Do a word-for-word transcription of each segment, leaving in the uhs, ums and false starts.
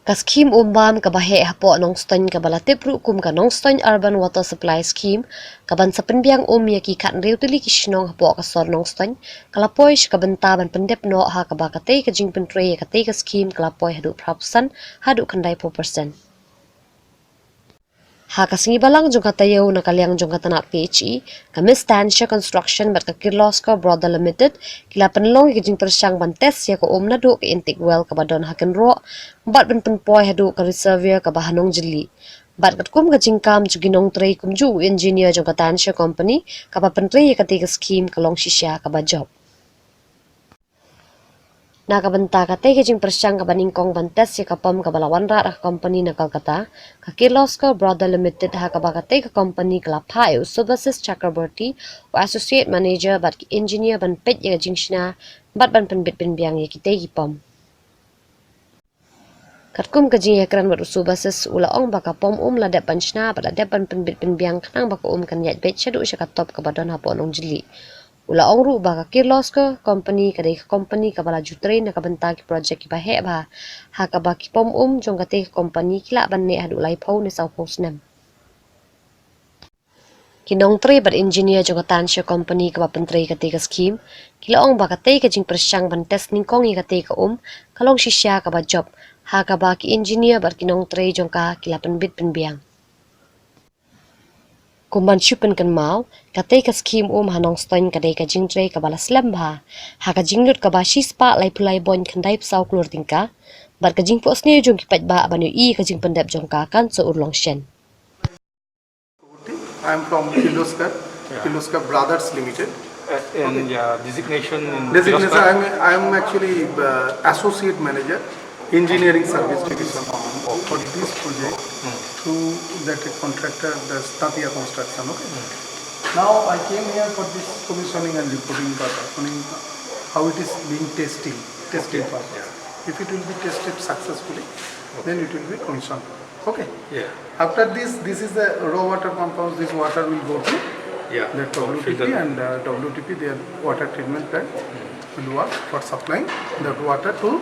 Ka skhim um bam kaba heh hapoh Nongstoiñ kaba la tip ruh kum ka Nongstoiñ Urban Water Supply Scheme, kaban sa pynbiang um ïa ki khathynriew tylli ki shnong hapoh ka sor Nongstoiñ, ka la poi sha ka bynta ban pyndep noh, ha kaba katei ka jingpyntrei ïa katei ka skhim ka la poi haduh phra percent haduh khyndai phew percent. Ha ka sngi Balang jong ka taïew na ka liang jong ka tnat P H E, ka Miss Tansia Construction bad ka Kirloskar Brother Limited ki la pynlong ïa ka jingpyrshang ban test ïa ka um naduh ka intake well kaba don ha Kynroh, bad ban pynpoi haduh ka reservoir kaba ha Nongjylli. Bad katkum ka jingkam jong ki nongtrei kumjuh u engineer jong ka Tansia Company kaba pyntrei ïa katei ka skhim, ka long shisha kaba jop. Na ka bynta katei ka jingpyrshang kaba nyngkong ban test ïa ka pump kaba la wanrah da ka company na Kolkata, ka Kirloskar Brother Limited, ha kaba katei ka company ka la phah ïa u Subhasis Chakraborty, u associate manager bad ki engineer, ban peit ïa ka jingshna bad ban pynbit pynbiang ïa kitei ki pump. Katkum ka jingïakren bad u Subhasis, u la ong ba ka pump um la dep ban shna bad la dep ban pynbit pynbiang khnang ba ka um kan ïaid beit shaduh sha ka top kaba don hapoh Nongjylli. U la ong ruh ba ka Kirloskar Company ka dei ka company kaba la ju trei na ka bynta ki project kiba heh bha, ha kaba ki pump um jong katei ka company ki lah ban neh haduh laiphew ne sawphew snem. Ki nongtrei bad engineer jong ka Tansia Company kaba pyntrei katei ka skhim ki la ong ba katei ka jingpyrshang ban test nyngkong ïa katei ka um ka long shisha kaba jop, ha kaba ki engineer bad ki nongtrei jong ka ki la pynbit pynbiang. Kum ban shu pynkynmaw, katei ka skhim um ha Nongstoiñ ka dei ka jingtrei kaba la slem bha, ha ka jinglut kaba shispah laiphew lai point khyndai phew saw klur tyngka, bad ka jingphohsniew jong ki paidbah ban ïohi ïa ka jingpyndep jong ka kan sa urlong shen. I am from Kirloskar, Yeah. Kirloskar Brothers Limited. Uh, and, Okay. yeah, designation in Designation, Kirloskar? I am, I am actually, uh, associate manager, engineering service division. For this project, Hmm. through that contractor, the Tatia Construction, okay? Hmm. Now I came here for this commissioning and reporting purpose, I mean, how it is being testing, testing Okay. purpose. Yeah. If it will be tested successfully, Okay. then it will be commissioned. Okay. Yeah. After this, this is the raw water pump house. This water will go to Yeah. the Oh, W T P filter. and, uh, W T P, their water treatment plant Hmm. will work for supplying that water to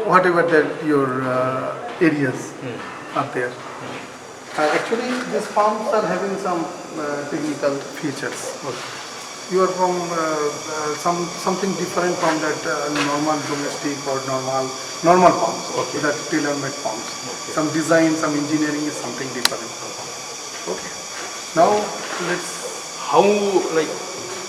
whatever that your, uh, areas Hmm. are there. Hmm. Uh, actually, these pumps are having some, uh, technical features. Okay. You are from, uh, uh, some, something different from that, uh, normal domestic or normal, normal pumps, Okay. that tailor-made pumps. Okay. Some design, some engineering is something different. Okay. Now, let's How, like,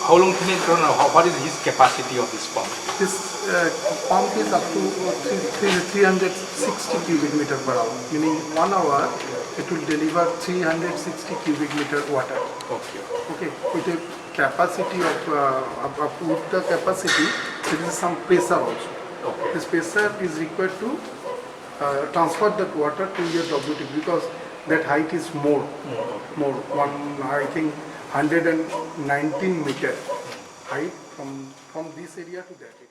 how long can it run? How, what is his capacity of this pump? This, uh, pump is up to, uh, three, three, three hundred sixty cubic meter per hour, meaning one hour it will deliver three hundred sixty cubic meter water. Okay. Okay, with a capacity of, uh, up, up with the capacity, there is some pressure also. Okay. This pressure is required to, uh, transfer that water to your W T P because that height is more, Mm. more, one, I think, hundred and nineteen meter height from, from this area to that area.